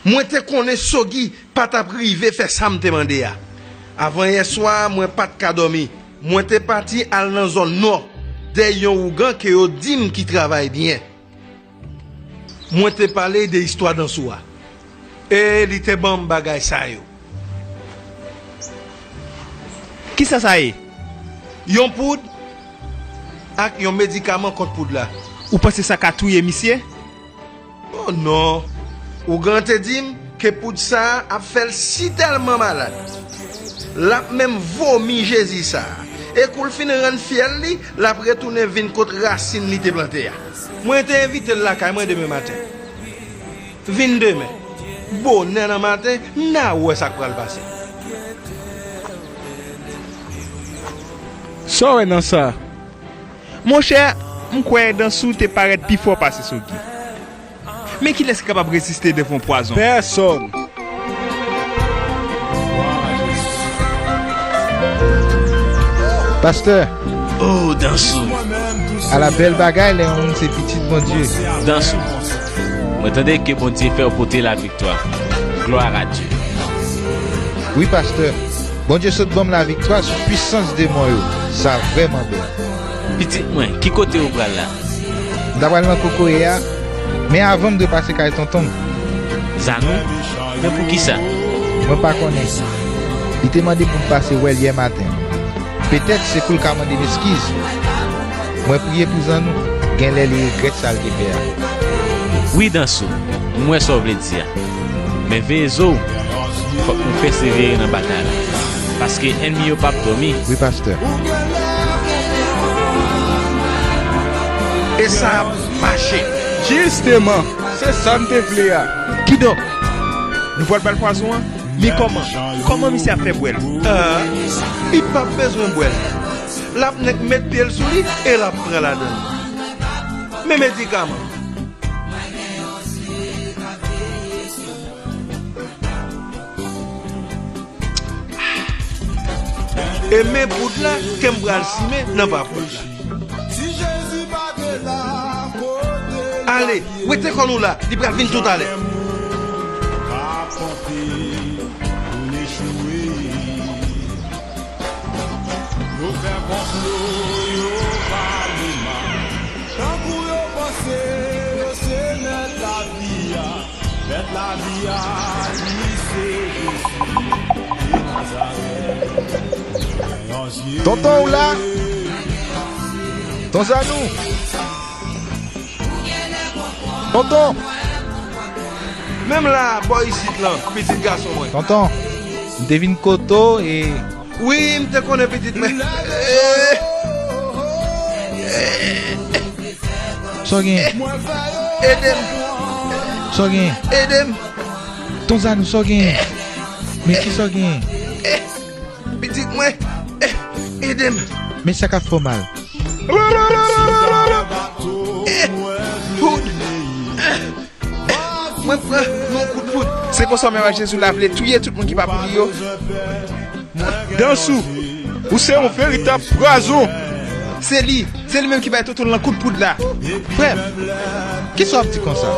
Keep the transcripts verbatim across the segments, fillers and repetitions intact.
Mwen te konnen Sogi pa t ap rive fè sa m te mande a. Avanyè swa, mwen pa t ka dòmi. Mwen te pati al nan zòn nò, dèyè yon ougan ke yo di m ki travay byen. Mwen te pale de istwa Dansou a. E li te ban m bagay sa yo. Kisa sa ye? Yon poud ak yon medikaman kont poud la. Ou panse sa ka touye misye? Oh non! Ougan te di m ke poud sa a ap fè l sitèlman malad, l ap menm vomi Jezi sa a. E kou l fin rann fyèl li, l ap retounen vin kot rasin li te plante a. Mwen te envite l lakay mwen demen maten. Vin demen, bonè nan maten, n a wè sa k pral pase. Sa w wè nan sa? Monchè, m kwè Dansou te parèt pi fò pase Sogi. Men kilès ki kapab reziste devan pwazon? Pèsonn. Pastè. Oh, Dansou. Ala bèl bagay lè yon moun se pitit Bondye. Dansou. Mwen tande ke Bondye fè w pote laviktwa. Glwa a Dye. Wi, pastè. Bondye sot ban m laviktwa sou pisans demon yo. Sa vrèman bèl. Pitit mwen, ki kote ou pral la? M ta pral nan kokoye a, men avan m dwe pase kay tonton m. Zanou? Men poukisa? Mwen pa konnen. Li te mande pou m pase wè l yè maten. Petèt se pou l ka mande m eskiz. Mwen priye pou Zanou, genlè li regrèt sa l te fè a. Wi, Dansou, m wè sa w vle di a. Men veye zo w, fòk nou pèsevere nan batay la. Paske ènmi yo p ap dòmi. Wi, pastè. E sa ap mache. Jisteman, se sa m te vle a. Kidonk, nou pral ba l pwazon an? Men kòman? Kòman misye ap fè bwè l? Ah, li p ap bezwen bwè l. L ap nèk met pye l sou li e l ap pran ladan l. Men medikaman. E men poud la ke m pral simen nan pa poud la. Ale, wete kò nou la, li pral vin toutalè. Yo fè konplo, yo pale mal. Tankou yo panse yo se mèt lavi a. Mèt lavi a, li se Jezi de Nazarèt. Tonton, ou la? Ton Zanou. Tonton! Menm la, bò isit lan, pitit gason mwen. Tonton, m te vin kote w e... Wi, m te konnen pitit mwen. Sa w genyen? Ede m. Sa w genyen? Ede m. Ton Zanou, sa w genyen? Men kisa w genyen? Pitit mwen, ede m. Men sa k ap fè w mal? Mwen pran yon kout poud. Se konsa menm ak Jezi la vle touye tout moun ki pa pou li yo. Dansou, ou se yon veritab pwazon. Se li, se li menm ki bay Tonton lan kout poud la. Frè m, kisa w ap di konsa?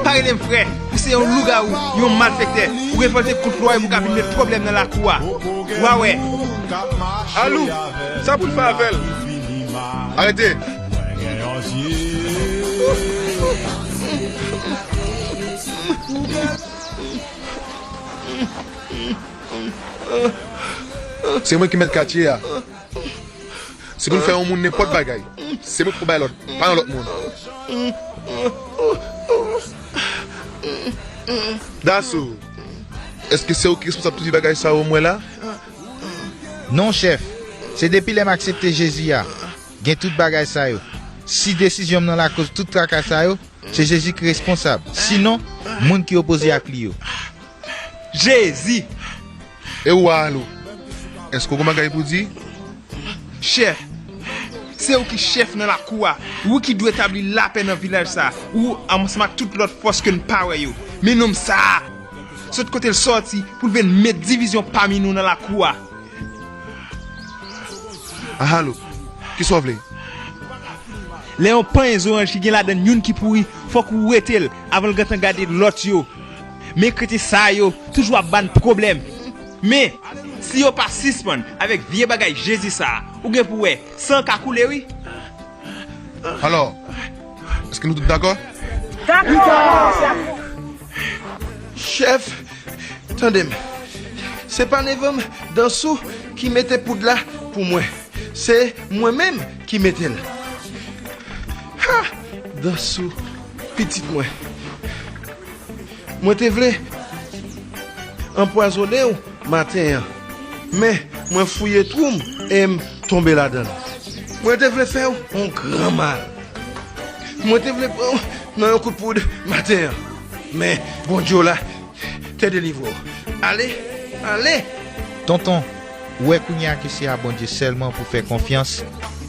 Pa rele m frè, ou se yon lougawou, yon malfektè. Ou revòlte kont lwa yo pou w ka vin met pwoblèm nan lakou a. W a wè. Alou, sa pou n fè avè l? Arete! Se mwen ki mèt katye a. Si pou n fè yon moun nenpòt bagay, se mwen k pou bay lòd, pa yon lòt moun. Dansou, èske se ou ki responsab tout vye bagay sa yo m wè la? Non, chèf. Se depi lè m aksepte Jezi a, gen tout bagay sa yo. Si desizyon m nan lakoz tout traka sa yo, se Jezi ki responsab. Sinon, moun ki opoze ak li yo. Jezi! E ou a Alou? Èske w gen bagay pou di? Chèf, se ou ki chèf nan lakou a. Ou ki dwe tabli lapè nan vilaj sa a. Ou, ansanm ak tout lòt fòs ke n pa wè yo. Men nonm sa a, sot kote l sòti pou l vin met divizyon pami nou nan lakou a. Alou, kisa w vle? Lè yon panyen zoranj ki gen ladan l youn ki pouri, fòk ou wete l avan l gentan gade lòt yo. Men kretyen sa yo toujou ap ba n pwoblèm. Men, si yo pa sispann avèk vye bagay Jezi sa a, ou gen pou wè san ka koule wi. Alò, èske nou tout dakò? Dakò! Chèf, tande m. Se pa Nevanm Dansou ki mete poud la pou mwen. Se mwen menm ki mete l. Ha! Dansou, pitit mwen. Mwen te vle anpwazonnen w maten an, men mwen fouye twou m e m tonbe ladan l. Mwen te vle fè w yon gran mal. Mwen te vle pran w nan yon kout poud maten an, men Bondye w la te delivre w. Ale, ale! Tonton, ou wè kounye a ke se a Bondye sèlman pou fè konfyans,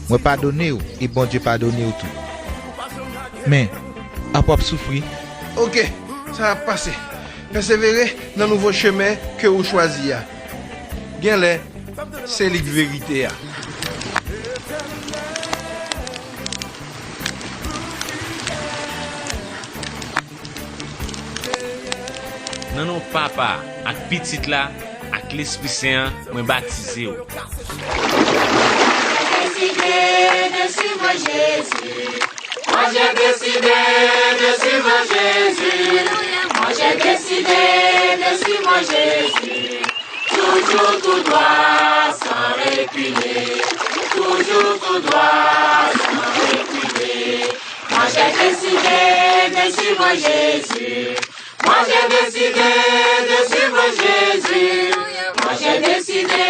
mwen padone w e Bondye padone w tou. Men, apa w ap soufri? Oke, sa ap pase. Pèsevere nan nouvo chemen ke ou chwazi a. Genlè, se li k verite a. Nan non Papa, ak Pitit la, ak Lespri Sen an, mwen batize w. Deside de suivre Jésus. Moi j'ai décidé de suivre Jésus. Moi j'ai décidé de suivre Jésus. Toujours tout droit sans reculer. Toujours tout droit sans reculer. Moi j'ai décidé de suivre Jésus. Moi j'ai décidé de suivre Jésus. Moi j'ai décidé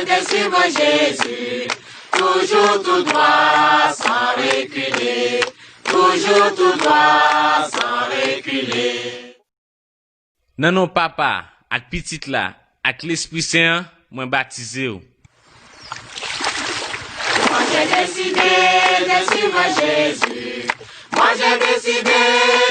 de suivre Jésus. Toujours tout droit sans reculer. Toujours tout droit sans reculer. Nan non Papa, ak Pitit la, ak Lespri Sen an, mwen batize w. Moi j'ai décidé de suivre Jésus. Moi j'ai décidé